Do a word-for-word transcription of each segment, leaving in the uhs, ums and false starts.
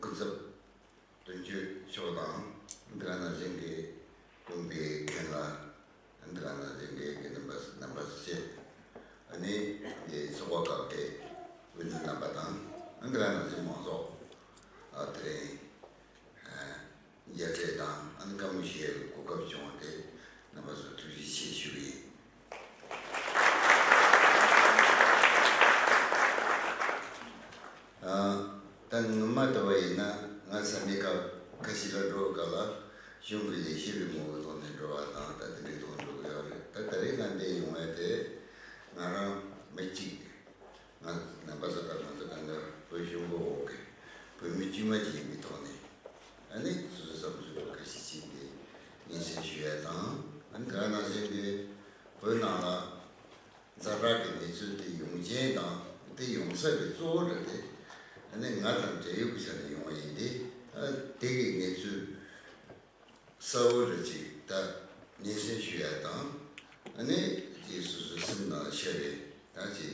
སྐུ་ཚབ་དོན་གཅོད་མཆོག་དང་། འདི་ག་ནང་བཞིན་གྱི་དགོན་པའི་མཁན་བླ། འདི་ག་ནང་བཞིན་གྱི་དགེ་འདུན་པ་རྣམ་པ་བཅས། ཨ་ནི་འདི་ཚོགས་པ་ཁག་གི་དབུ་འཛིན་རྣམ་པ་དང་། འདི་ག་ནང་བཞིན་མང་ཚོགས། ཨ་དེ་རིང་ཨ་མཇལ་འཕྲད་དང་། ཨ་ནི་བཀའ་མོལ་ཞུ་ཡས་ཀྱི་གོ་སྐབས་བྱུང་བ་དེ་རྣམ་པ་ཚོར་ཐུགས་རྗེ་ཆེ་ཞུ་གི་ཡིན། ཨ། ད་སྔོན་མ་ལྟ་བུ་ཡིན་ན། ང་ས་གནས་ཁག་ཁ་ཤས་ལ་འགྲོ་བའི་སྐབས་ལ་གཞུང་གི་ལས་བྱེད་པའི་ངོ་བོའི་ཐོག་ནས་འགྲོ་བ་དང་། ད་དེ་འདྲའི་ཐོག་འགྲོ་གི་ཡོད་རེད། ད་ད་རེས་ང་འདིར་ཡོང་བ་དེ་ང་རང་མི་གཅིག་ང་རྣམ་པ་ཚོ་དང་། ང་ཚོ་གང་ག་བོད་གཞུང་གི་འོག་གི་བོད་མི་དཀྱུས་མ་ཅིག་ཡིན་པའི་ཐོག་ནས། ཨ་ནི་སོ་སོའི་བསམ་ཚུལ་ཁ་ཤས་ཅིག་འདི་སྙན་སེང་ཞུ་ཡ་དང་། ཨ་ནི་དེ་ག་ནང་བཞིན་གྱི་བོད་ནང་ལ་ཛ་དྲག་གི་གནས་ཚུལ་དེ་ཡོང་རྐྱེན་དང་། དེ་ཡོང་ས་གི་གཙོ་བོ་རེད་དེ། ཨ་ནི་ང་དང་འབྲེལ་ཡོད་ཀྱི་ཆ་ནས་ཡོང་བ་ཡིན་ཏེ། ཨ་དེ་གི་གནས་ཚུལ་གསལ་བོ་རེ་ཅིག་ད་སྙན་སེང་ཞུ་ཡ་དང་། ཨ་ནི་དེ་སོ་སོའི་སེམས་ནང་ཤར་བའི་ད་ཅིག་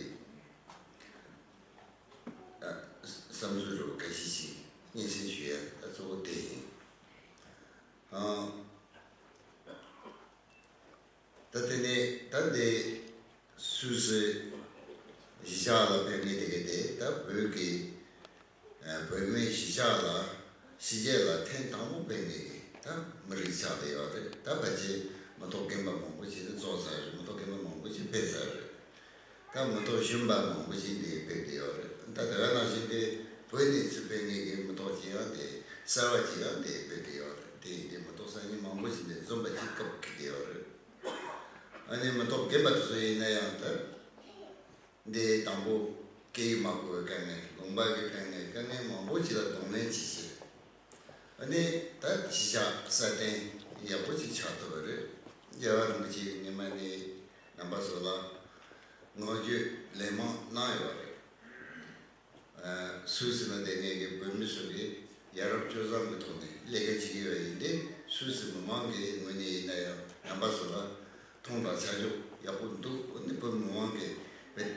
ཨ་བསམ་ཚུལ་རེ་བ་ཁ་ཤས་ཤིག་སྙན་སེང་ཞུ་ཡ་ད་གཙོ་བོ་དེ་ཡིན། ཨ། ད་དེ་ནས་ད་འདི་སུད་སི་གཞིས་ཆགས་ལ་ཕེབས་མཁན་དེ་ག་དེ་ད་བོད་ཀྱི་ཨ་བོད་མིའི་གཞིས་ཆགས་ལ་ཕྱི་རྒྱལ་ལ་ཐེངས་དང་པོ་ཕེབས་མཁན་གྱི་ད་མི་རིགས་ཆགས་བསྡད་ཡོད་རེད། ད་ཕལ་ཆེར་མི་ཐོག་རྒན་པ་མང་པོ་ཞིག་ནི་རྫོགས་ཚར་རེད། མི་ཐོག་རྒན་པ་མང་པོ་ཞིག་ཕེབས་ཚར་རེད། ད་མི་ཐོག་གཞོན་པ་མང་པོ་ཞིག་འདིར་ཕེབས་བསྡད་ཡོད་རེད། ད་དེ་ག་ནང་བཞིན་དེ་བོད་ནས་ཚུར་ཕེབས་མཁན་གྱི་མི་ཐོག་ཅིག་ཡང་དེ་གསར་བ་ཅིག་ཡང་དེ་ཕེབས་བསྡད་ཡོད་རེད། དེ་ཡིན་དུས་མི་ཐོག་སང་ཉིན་མང་པོ་ཞིག་འདིར་འཛོམས་པ་ཅིག་སྐབས་འཁེལ་བསྡད་ཡོད་རེད། ཨ་ནི་མི་ཐོག་རྒན་པ་དེ་ཚོ་ཡིན་ན་ཡང་ད་འདི་དང་པོ་སྐད་ཡིག་མ་གོ་བའི་དཀའ་ངལ། ལུང་པ་གི་དཀའ་ངལ། དཀའ་ངལ་མང་པོ་ཅིག་ལ་གདོང་ལེན་བྱེད་བྱེད། ཨ་ནི་ད་གཞིས་ཆགས་སྲ་བརྟན་ཡག་པོ་ཅིག་ཆགས་ཐུབ་པ་རེད། རྒྱལ་བ་རིན་པོ་ཆེ་སྔོན་མ་ནས་རྣམ་པ་ཚོ་ལ་བསྔགས་བརྗོད་ལན་མང་གནང་ཡོད་རེད། ཨ་སུད་སི་ལ་བསྡད་མཁན་གྱི་བོད་མི་ཚོ་གིས་ཡ་རབས་སྤྱོད་བཟང་གི་ཐོག་ནས་ལས་ཀ་བྱེད་ཀྱི་ཡོད་ཡིན་ཏེ། སུད་སི་མི་མང་གི་ངོས་ནས་ཡིན་ན་ཡང་རྣམ་པ་ཚོ་ལ་མཐོང་དང་ཆ་འཇོག་ཡག་པོ་འདུག་ཨ་ནི་བོད་མི་མང་གི་བོད་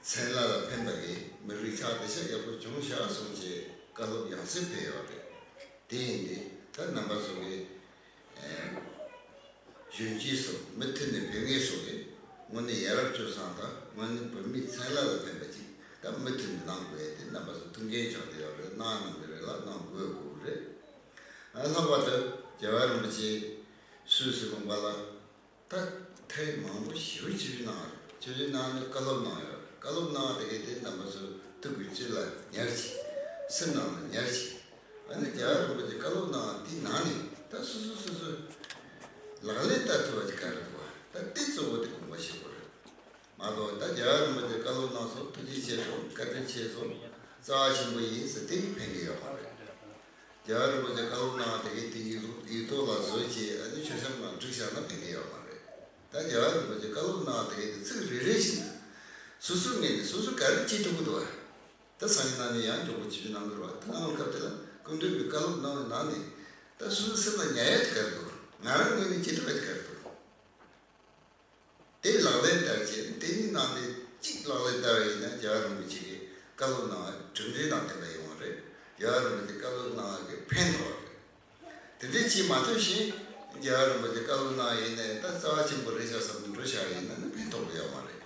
མཚན་ལ་ལ་ཕན་པ་གི་མི་རིགས་ཆགས་བསྡད་ཤག་ཡག་པོ་བྱུང་ཤག་གསུངས་བྱས་བཀའ་སློབ་ཡང་སེ་ཕེབས་ཡོད་རེད། དེ་ཡིན་ཏེ་ད་རྣམ་པ་ཚོ་གི་ཨེ་གཞོན་སྐྱེས་ཚོ་མུ་མཐུད་ནས་བོད་ངེས་སོགས་ཀྱི་དངོས་གནས་ཡ་རབས་སྤྱོད་བཟང་དང་དངོས་གནས་བོད་མིའི་མཚན་ལ་ལ་ཕན་པ་ཅིག་ད་མུ་མཐུད་ནས་གནང་དགོས་ཏེ། རྣམ་པ་ཚོ་ཐུགས་འགན་ཆགས་བསྡད་ཡོད་རེད། གནང་གནང་གི་རེད་ལ་གནང་དགོས་དགོས་རེད། ཨ་ལྷག་པར་དུ་རྒྱལ་བ་རིན་པོ་ཆེ་སུད་སི་ལུང་པ་ལ་ད་ཐེངས་མང་པོ་ཞེ་པོ་ཆིབས་བསྒྱུར་གནང་བ་རེད། ཆིབས་བསྒྱུར་གནང་ནས་བཀའ་སློབ་གནང་ཡོད་རེད། བཀའ་སློབ་གནང་བ་དེ་གས་དེ་རྣམ་པ་ཚོ་ཐུགས་ཀྱི་དཀྱིལ་ལ་ཉར་བྱས། སེམས་ནང་ལ་ཉར་བྱས། ཨ་ནི་རྒྱལ་བ་རིན་པོ་ཆེ་བཀའ་སློབ་གནང་བ་དེའི་ནང་ནས་ད་སོ་སོ་སོ་སོས་ལག་ལེན་བསྟར་ཐུབ་པ་ཅིག་ག་རེ་འདུག་བ། ད་དེ་གཙོ་བོ་དེ་དགོངས་པ་བཞེས་དགོས་རེད། མ་གཏོགས་ད་རྒྱལ་བ་རིན་པོ་ཆེ་བཀའ་སློབ་གནང་སོང་། ཐུགས་རྗེ་ཆེ་སོང་། བཀའ་དྲིན་ཆེ་སོང་། རྩ་བ་ཆེན་པོ་ཡིན་ཟེར་དེ་གིས་ཕན་གྱི་ཡོད་མ་རེད། རྒྱལ་བ་རིན་པོ་ཆེ་བཀའ་སློབ་གནང་བ་དེ་གས་དེ་ཡིག་ཐོག་ཡིག་ཐོག་ལ་བཟོས་བྱས། ཨ་ནི་མཆོད་བཤམས་ནང་བསྒྲིགས་བཞག་ན་ཕན་གྱི་ཡོད་མ་རེད། ད་རྒྱལ་བ་རིན་པོ་ཆེ་བཀའ་སློབ་གནང་བ་དེ་གས་དེ་ཚིག་རེ་རེ་བཞིན་དུ་སོ་སོའི་ངོས་ནས་སོ་སོ་ག་རེ་བྱེད་ཐུབ་ཀྱི་འདུག་བ། ད་སང་ཉིན་གནངས་ཉིན་ཡང་མགྱོགས་པོ་ཆིབས་བསྒྱུར་གནང་གི་རེད་བ། ད་གནང་བའི་སྐབས་དེ་ལ་སྐུ་མདུན་གྱིས་བཀའ་སློབ་གནང་བའི་ནང་ནས་ད་སོ་སོའི་སེམས་ལ་ཉར་ཡ་དེ་ག་རེ་འདུག་ང་རང་ངོས་ནས་བྱེད་ཐུབ་པ་དེ་ག་རེ་འདུག་དེ་ལག་ལེན་བསྟར་བྱས། དེ་ནི་ནང་ནས་གཅིག་ལག་ལེན་བསྟར་བ་ཡིན་ན་རྒྱལ་བ་རིན་པོ་ཆེ་གི་བཀའ་སློབ་གནང་བ་གྲུབ་འབྲས་དང་ལྡན་པ་ཡོང་བ་རེད། རྒྱལ་བ་རིན་པོ་ཆེ་བཀའ་སློབ་གནང་བ་གི་ཕན་ཐོགས་པ་རེད། དེ་འདྲ་བྱེད་མ་ཐུབ་ཕྱིན་རྒྱལ་བ་རིན་པོ་ཆེ་བཀའ་སློབ་གནང་བ་ཡིན་ནའི་ད་རྩ་བ་ཆེན་པོ་རེད་ཤག་བསམ་ནས་འགྲོ་བཞག་པ་ཡིན་ན་ནི་ཕན་ཐོགས་པ་ཡོད་མ་རེད།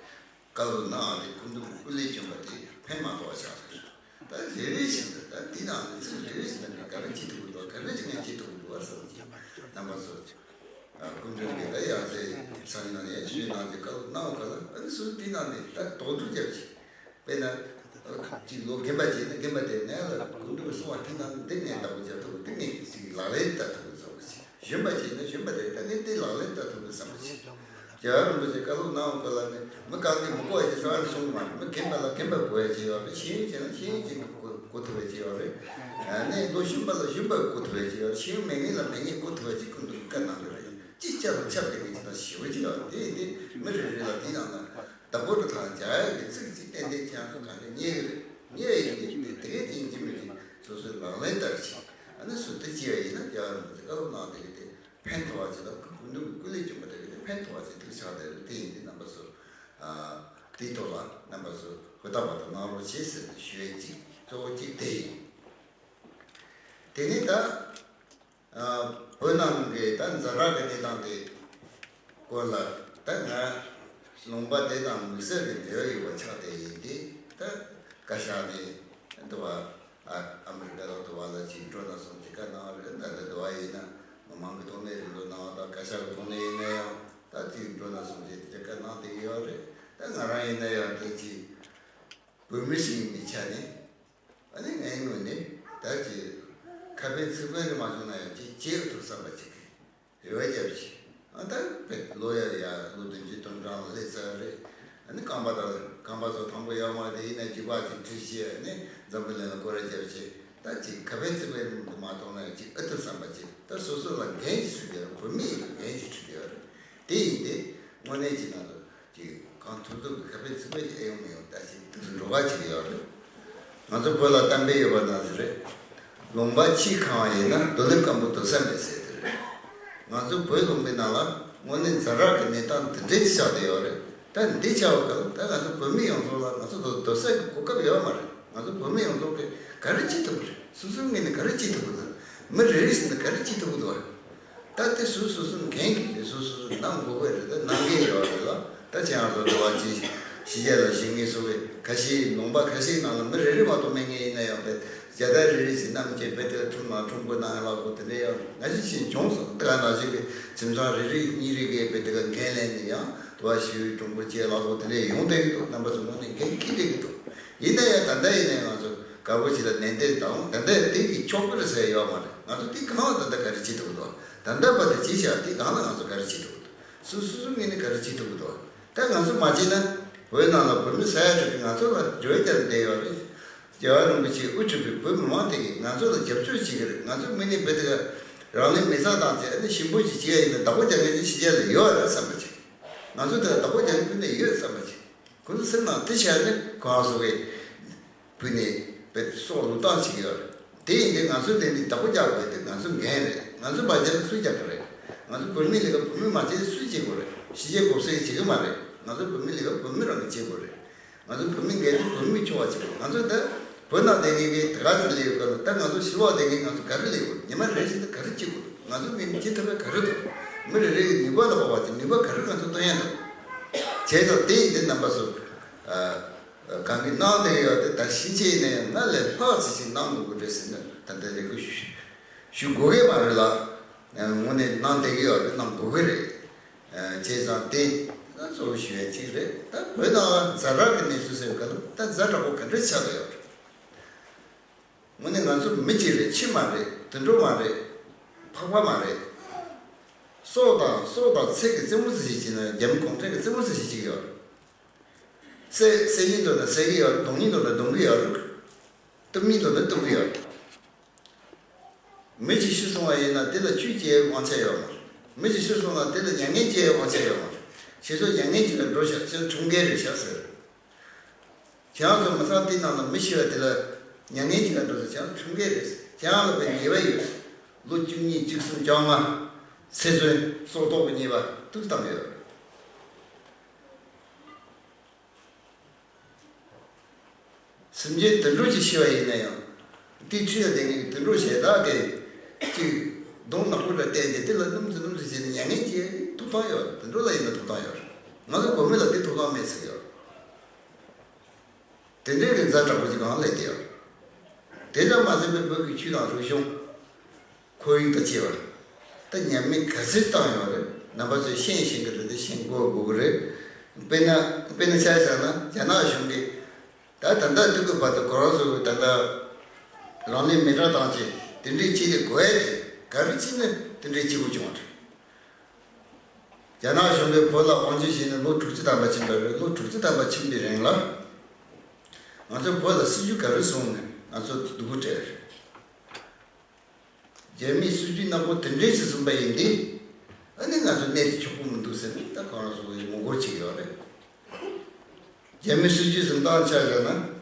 བཀའ་སློབ་གནང་བ་དེ་སྐུ་མདུན་གྱི་སྐུ་ལས་བསྐྱོན་པ་དེ་ཕན་མ་ཐོགས་པ་ཆགས་ཐུབ། ད་རེ་རེ་བཞིན་དུ་ད་འདི་ནང་ནས་ཚིག་རེ་རེ་བཞིན་དུ་ག་རེ་བྱེད་ཐུབ་ཀྱི་འདུག་ག་རེ་བྱེད་མཁན་བྱེད་ཐུབ་ཀྱི་འདུག་བསམ་གྱི། རྣམ་པ་ཚོ། ཨ་སྐུ་མདུན་གྱིས་ད་ཡང་སེ་སང་ཉིན་ནང་ནས་ཡང་ཆིབས་བསྒྱུར་གནང་རྒྱུའི་བཀའ་སློབ་གནང་བ་ག་ལ། ཨ་ནི་སུ་འདི་ནང་ནས་ད་དོགས་སྒྲུབ་རྒྱབ་ཅིག་དཔེར་ན་ཅིག་ལོ་རྒན་པ་ཅིག་ཡིན་ན་རྒན་པ་དེས་ངས་ལ་སྐུ་མདུན་གྱིས་གསུངས་པ་དེ་ནང་འདི་ངས་བདག་པོ་རྒྱབ་ཐུབ། འདི་ངས་ཅིག་ལག་ལེན་བསྟར་ཐུབ་བསམ་པ་ཅིག་གཞོན་པ་ཅིག་ཡིན་ན་གཞོན་པ་དེས་ད་ངས་འདི་ལག་ལེན་བསྟར་ཐུབ་བསམ་པ་ཅིག་རྒྱལ་བ་རིན་པོ་ཆེས་བཀའ་སློབ་གནང་བ་ག་ལ་ནི་མི་གང་གིས་མི་གོ་བ་ཞིག་གསར་དུ་གསུངས་མ་རེད། མི་རྒན་པ་ལ་རྒན་པ་གོ་ཡ་ཅིག་ཡོད་རེད། ཤེས་ཡོན་ཅན་ལ་ཤེས་ཡོན་ཅན་གྱིས་གོ་གོ་ཐུབ་པ་ཅིག་ཡོད་རེད། ཨ་ནི་ལོ་གཞོན་པ་ལ་གཞོན་པ་གོ་ཐུབ་པ་ཅིག་ཡོད་རེད། ཤེས་ཡོན་མེད་མཁན་ལ་མེད་མཁན་གོ་ཐུབ་པ་ཅིག་སྐུ་མདུན་གྱིས་བཀའ་གནང་གི་རེད། ཅིག་ཆ་དང་ཆབས་ཅིག་གི་ཅིག་དང་ཞེ་པོ་ཅིག་ཡོད་རེད། དེ་ཡིན་དུས་མི་རེ་རེ་ལ་དེའི་ནང་ན་བདག་པོ་འགྲོ་དང་རྒྱག་ཡ་གི་ཚིག་ཅིག་ཏན་ཏན་ཅང་གང་གི་རྙེད་ཀྱི་རེད། རྙེད་པ་ཡིན་དུས་དེ་དེ་གས་དེ་ཡིན་གཅིག་མིན་གཅིག་སོ་སོའི་ལག་ལེན་བསྟར་ཅིག་ཨ་ནི་སུ་དེ་ཅི་ཡ་ཡིན་ན་རྒྱལ་བ་རིན་པོ་ཆེས་བཀའ་སློབ་གནང་བ་དེ་གས་དེ་ཕན་ཐོགས་པ་ཅིག་དང་སྐུ་མདུན་གྱི་སྐུ་ལས་བསྐྱོན་པ་དེ་གས་དེ་ཕན་ཐོགས་པ་ཅིག་ཐུགས་ཆགས་བསྡད་རེད། དེ་ཡིན་དུས་རྣམ་པ་ཚོ། ཨ་དེའི་ཐོག་ལ་རྣམ་པ་ཚོ་ཧུར་ཐག་པ་དང་གནང་རོགས་བྱེད་ཟེར་ནས་ཞུ་ཡས་གཅིག་གཙོ་བོ་གཅིག་དེ་ཡིན། དེ་ནས་ད་ཨ་བོད་ནང་གི་ད་ཛ་དྲག་གི་གནས་སྟངས་དེ་སྐོར་ལ་ད་ང་ལུང་པ་དེ་དང་དམིགས་བསལ་གྱི་འབྲེལ་བ་ཡོད་པ་ཆགས་བསྡད་ཡིན་ཏེ། ད་བཀའ་ཤག་ནས་འདུག་བ། ཨ་ཨ་མི་རི་ཀ་དང་འདུག་བ་ལ་ཅིག་འགྲོ་ན་སོང་ཅིག་བཀའ་གནང་བ་རེད། ད་ལྟ་འདུག་བ་ཡིན་ན་མི་མང་གི་ཐོག་ནས་རེད། འགྲོ་གནང་བ་དང་བཀའ་ཤག་གི་ཐོག་ནས་ཡིན་ན་ཡང་ད་ཅིག་འགྲོ་ན་སོང་ཅིག་དེ་བཀའ་གནང་བསྡད་ཡོད་རེད། ད་ང་རང་ཡིན་ན་ཡང་དེ་ཅིག་བོད་མི་ཞིག་ཡིན་པའི་ཆ་ནས། ཨ་ནི་ངའི་ངོས་ནས་ད་ཅིག་ཁ་ཕན་ཚིག་ཕན་རེ་མ་བྱུང་ན་ཡང་ཅིག་བྱེད་ཐུབ་བསམ་པ་ཅིག་རེ་བ་བརྒྱབ་ཅིག་ཨ་ད་བེད་ལོ་ཡར་ཡར་ལོ་བདུན་ཅུ་དོན་གྲངས་ལ་སླེབས་ཚར་རེད། ཨ་ནི་རྐང་པ་དང་རྐང་པ་ཚོ་ཐང་པོ་ཡོད་མ་རེད། ཡིན་ན་རྒྱུག་པ་ཅིག་ཁྲིད་ཤེས། ཨ་ནི་འཛམ་བུ་གླིང་ལ་སྐོར་ར་བརྒྱབ་ཅིག་ད་ཅིག་ཁ་ཕན་ཚིག་ཕན་མ་གཏོང་ན་ཡང་ཅིག་ཨེ་ཐུབ་བསམ་པ་ཅིག་ད་སོ་སོ་ལ་འགན་ཅིག་ཚུད་ཡོད་རེད། བོད་མི་ཡིན་པའི་འགན་ཅིག་ཚུད་ཡོད་རེད། དེ་ཡིན་ཏེ་དངོས་གནས་ཅིག་ན་ལོ། ཅིག་གང་ཐུབ་ཐུབ་ཀྱི་ཁ་ཕན་ཚིག་ཕན་ཅིག་ཨེ་ཡོང་མི་ཡོང་ད་ཅིག་ཏུ་འགྲོ་ག་ཅིག་ཡོད་རེད། ང་ཚོ་བོད་ལ་གཏམ་དཔེ་ཡོད་པ་ནང་བཞིན་རེད། ལུང་པ་ཕྱིས་གང་བ་ཡིན་ན་རྡོ་ལེབ་སྐམ་པོ་སྡོད་ས་མེད་ཟེར་དེ་རེད། ང་ཚོ་བོད་ལུང་པའི་ནང་ལ་དངོས་གནས་ཛ་དྲག་གི་གནས་སྟངས་འདི་འདྲའི་ཅིག་ཆགས་བསྡད་ཡོད་རེད། ད་འདི་ཆགས་པ་ག་ལ་ད་ང་ཚོ་བོད་མི་ཡོངས་རྫོགས་ལ་ང་ཚོ་སྡོད་སྡོད་ས་གི་གོ་སྐབས་ཡོད་མ་རེད། ང་ཚོ་བོད་མི་ཡོངས་རྫོགས་ཀྱིས་ག་རེ་བྱེད་ཐུབ་ཀྱི་རེད། སོ་སོའི་ངོས་ནས་ག་རེ་བྱེད་ཐུབ་ཀྱི་འདུག་མི་རེ་རེ་བཞིན་དུ་ག་རེ་བྱེད་ཐུབ་ཀྱི་འདུག་ད་དེ་སོ་སོ་སོའི་འགན་གྱིས་དེ་སོ་སོ་སོ་གནང་དགོས་ཀྱི་རེད། ད་གནང་གི་ཡོད་རེད་ལ། ད་ཁྱེད་རང་ཚོ་འདི་བ་ཅིག་ཕྱི་རྒྱལ་ལ་བཞུགས་མཁན་སོ་བའི་ཁ་ཤས་ལུང་པ་ཁ་ཤས་ནང་ལ་མི་རེ་རེ་མ་གཏོགས་མེད་མཁན་ཡིན་ན་ཡང་བས་རྒྱལ་དར་རེ་རེ་ཞིག་བསྣམས་བྱས་བས་དེ་ཁྲོམ་ནང་ཁྲོམ་སྐོར་གནང་ཡ་ལ་སོགས་དེ་འདྲ་ཡང་ང་ཅིག་ཤེས་བྱུང་སོང་། དེ་ག་ནང་བཞིན་གྱི་ཁྱིམ་ཚང་རེ་རེ་གཉིས་རེ་གིས་བས་དེ་ག་འགན་ལེན་ནས་ཡང་དུ་བ་ཞུ་ཁྲོམ་སྐོར་བྱས་ལ་སོགས་དེ་འདྲ་ཡོང་བསྡད་ཀྱི་འདུག་རྣམ་པ་ཚོ་ངོས་ནས་འགན་འཁྱེར་བསྡད་ཀྱི་འདུག་ཡིན་ན་ཡང་ད་ལྟ་ཡིན་ནའི་ང་ཚོ་དགའ་པོ་ཞིག་ལ་ནན་ཏན་དང་ད་ལྟ་དེ་གི་ཆོག་གི་རེད་ཟེར་ཡོད་མ་རེད། ང་ཚོ་དེ་གང་ལ་ད་ལྟ་ག་རེ་བྱེད་ཐུབ་འདུག་ད་ལྟ་བར་དུ་བྱེད་བཞག་དེ་གང་ལ་ང་ཚོ་ག་རེ་བྱེད་ཐུབ་འདུག་སུ་སུ་སུ་ངོས་ནས་ག་རེ་བྱེད་ཐུབ་འདུག་ད་ང་ཚོ་མ་བྱེད་ན་བོད་ནང་ལ་བོད་མི་ས་ཡ་དྲུག་གིས་ང་ཚོ་ལ་འབྲེལ་བ་བརྒྱབ་བསྡད་ཡོད་རེད། རྒྱལ་བ་རིན་པོ་ཆེས་དབུ་ཁྲིད་པའི་བོད་མི་མང་དེ་གིས་ང་ཚོ་ལ་རྒྱབ་སྐྱོར་བྱེད་ཀྱི་རེད། ང་ཚོ་ངོས་ནས་བོད་དེ་ག་རང་ལུས་མེ་སྲེག་བཏང་བྱས་ཨ་ནི་ཞིམ་པོ་ཞིག་བྱེད་ཡ་ཡིན་ན་བདག་པོ་རྒྱག་མཁན་ཅིག་ཕྱི་རྒྱལ་ལ་ཡོད་རེད་བསམ་པ་བྱེད། ང་ཚོ་དེ་ལ་བདག་པོ་རྒྱག་མཁན་ཕུལ་ནས་ཡོད་བསམ་པ་བྱེད། ཁོ་ཚོ་སེམས་ནང་དེ་བྱས་ནས་ཁོ་རང་ཚོ་གིས་བུད་ནས་བོད་སྲོག་བློས་བཏང་བྱེད་ཀྱི་ཡོད་རེད། དེ་ཡིན་དུས་ང་ཚོ་དེ་འདི་བདག་པོ་རྒྱག་དགོས་དེ་ང་ཚོ་འགན་རེད། ང་ཚོ་མ་རྒྱག་ན་སུས་རྒྱག་གི་རེད། ང་ཚོ་བོད་མི་ལས་ཀ་བོད་མི་མ་བྱས་ན་སུས་བྱེད་དགོས་རེད། ཕྱི་རྒྱལ་གོ་སའི་བྱེད་ཀྱི་མ་རེད། ང་ཚོ་བོད་མི་ལས་ཀ་བོད་མི་རང་གིས་བྱེད་དགོས་རེད། ང་ཚོ་བོད་མི་འགན་དེ་བོད་མི་ཆོག་པ་བྱེད་དགོས། ང་ཚོ་ད་བོད་ནང་བསྡད་མཁན་གྱི་དེ་ག་ཚོད་སླེབས་ཡོད་ག་ལ་ད་ང་ཚོ་ཕྱི་ལོགས་བསྡད་མཁན་ང་ཚོ་ག་རེ་སླེབས་ཡོད། ཉི་མ་རེ་བཞིན་དུ་ག་རེ་བྱེད་དགོས་འདུག་ང་ཚོ་ངས་བྱེད་ཐུབ་པ་ག་རེ་འདུག་མི་རེ་རེ་གི་ནུས་པ་ལ་དཔག་པ་དེ་ནུས་པ་ག་རེ་ང་ཚོ་སྟོན་ཡ་འདུག་བྱས་ཙང་དེ་ཡིན་དུས་རྣམ་པ་ཚོ། གང་གིས་གནང་བསྡད་ཡོད་དེ་ད་ཕྱིན་ཆད་ཡིན་ན་ཡང་སྔར་ལས་ལྷག་ཙམ་ཞིག་གནང་དགོས་ཀྱི་རེད་ཟེར་ནས་ད་ལྟ་རེ་སྐུལ་ཞུ་ཞུ་དགོས་ཀྱི་མ་རེད་ལ། དངོས་གནས་གནང་བསྡད་ཀྱི་ཡོད་རེད། གནང་དགོས་ཀྱི་རེད། བྱས་ཙང་དེ་ད་གཙོ་བོ་ཞུ་ཡ་གཅིག་རེད། ད་བོད་ནང་ཛ་དྲག་གི་གནས་ཚུལ་ཟེར་བ་ག་ལ་ད་ཛ་དྲག་པོ་ག་འདྲ་ཆགས་ཀྱི་ཡོད་རེད། དངོས་གནས་ང་ཚོ་མི་གཅིག་རེད། ཁྱི་མ་རེད། དུད་འགྲོ་མ་རེད། ཕག་པ་མ་རེད། སྲོག་དང་སྲོག་དང་ཚེ་གི་རྩེད་མོ་རྩེ་བྱེད་ཀྱི་ན་རྒྱ་མི་གུང་ཁྲན་གྱི་རྩེད་མོ་རྩེ་བྱེད་ཀྱི་ཡོད་རེད། བསད་བསད་སྙིང་འདོད་ན་བསད་ཀྱི་ཡོད་རེད། རྡུང་སྙིང་འདོད་ན་རྡུང་གི་ཡོད་རེད། གཏུབ་སྙིང་འདོད་ན་གཏུབ་ཀྱི་ཡོད་རེད། མི་གཅིག་ཤི་སོང་བ་ཡིན་ན་དེ་ལ་ཆོས་བྱེད་དབང་ཆ་ཡོད་མ་རེད། མི་གཅིག་ཤི་སོང་ན་དེ་ལ་མྱ་ངན་བྱེད་དབང་ཆ་ཡོད་མ་རེད། ཁྱེད་ཚོ་མྱ་ངན་བྱེད་ལ་འགྲོ་ཤག་ཁྱེད་ཚོ་ཁྲིམས་འགལ་རེད་ཤག་ཟེར། ཁྱེད་རང་ཚོ་མི་ཚང་དེའི་ནང་ལ་མི་ཤི་བ་དེ་ལ་མྱ་ངན་བྱེད་ལ་འགྲོ་ས་ཁྱེད་རང་ཁྲིམས་འགལ་རེད། ཁྱེད་རང་ལ་དཔེ་ཉེས་པ་ཡོད། ལོ་བཅུ་གཉིས་བཅུ་གསུམ་བཅོ་ལྔ་ཚེ་བཙོན་སྲོག་ཐོག་གི་ཉེས་པ་དུ་བཏང་ཡོད། སེམས་ཅན་དུད་འགྲོ་ཅིག་ཤི་བ་ཡིན་ན་ཡང་དེའི་འཁྲིས་ལ་བསྡད་མཁན་གྱི་དུད་འགྲོ་གཞན་དག་གིས་ཅིག་གདོང་ནག་པོ་འདྲ་བསྟན་ཏེ་དེ་ལ་སྣུམ་ཙི་སྣུམ་ཙི་བྱས་ནས་མྱ་ངན་བྱས་ཐོབ་ཐང་ཡོད། དུད་འགྲོ་ལ་ཡིན་ན་ཐོབ་ཐང་ཡོད། ང་ཚོ་བོད་མི་ལ་དེ་ཐོབ་ཐང་མེད་ཟེར་གྱི་ཡོད། དེ་འདྲའི་གི་ཛ་དྲག་པོ་ཅིག་གང་སླེབས་ཏེ་ཡོད། དེ་ཙམ་མ་ཟད་པའི་བོད་ཀྱི་ཆོས་དང་རིག་གཞུང་། ཁོར་ཡུག་དང་བཅས་པ། ད་ཉམས་མེད་ག་ཚོད་བཏང་ཡོད་རེད། རྣམ་པ་ཚོས་ཤེས་ཤེས་ཀྱི་རེད་དེ་ཤེས་དགོས་དགོས་ཀྱི་རེད། དཔེར་ན་དཔེར་ན་ཆ་བཞག་ན་རྒྱ་ནག་གཞུང་གིས་ད་ད་ལྟ་དུས་ཀྱི་བར་དུ་ཁོ་རང་ཚོ་གི་ད་ལྟ་རང་ལུས་མེ་སྲེག་བཏང་བྱས་དེ་འདྲའི་ཅིག་དེ་དགོས་ཡ་དེ་ག་རེ་བྱས་ནས་དེ་འདྲའི་སྐྱིད་པོ་བྱུང་བ་རེད། རྒྱ་ནག་གཞུང་གིས་བོད་ལ་དབང་སྒྱུར་བྱས་ནས་ལོ་དྲུག་ཅུ་ཐམ་པ་ཕྱིན་པ་རེད། ལོ་དྲུག་ཅུ་ཐམ་པ་ཕྱིན་པའི་རིང་ལ་ང་ཚོ་བོད་ལ་སྲིད་ཇུས་ག་རེ་བཟུང་ནས་ང་ཚོ་སྡུག་པོ་སྤྲད་རེད། རྒྱ་མིའི་སྲིད་ཇུས་ནག་པོ་དེ་འདྲས་ཞིག་བཟུང་པ་ཡིན་དུས་ཨ་ནི་ང་ཚོ་གནས་དེ་ཆོག་པོ་མི་འདུག་ཟེར་ནས་ད་ཁོ་རང་ཚོ་གིས་ངོ་རྒོལ་བྱེད་ཀྱི་ཡོད་རེད། རྒྱ་མིའི་སྲིད་ཇུས་བཟུང་སྟངས་ཆ་བཞག་ན་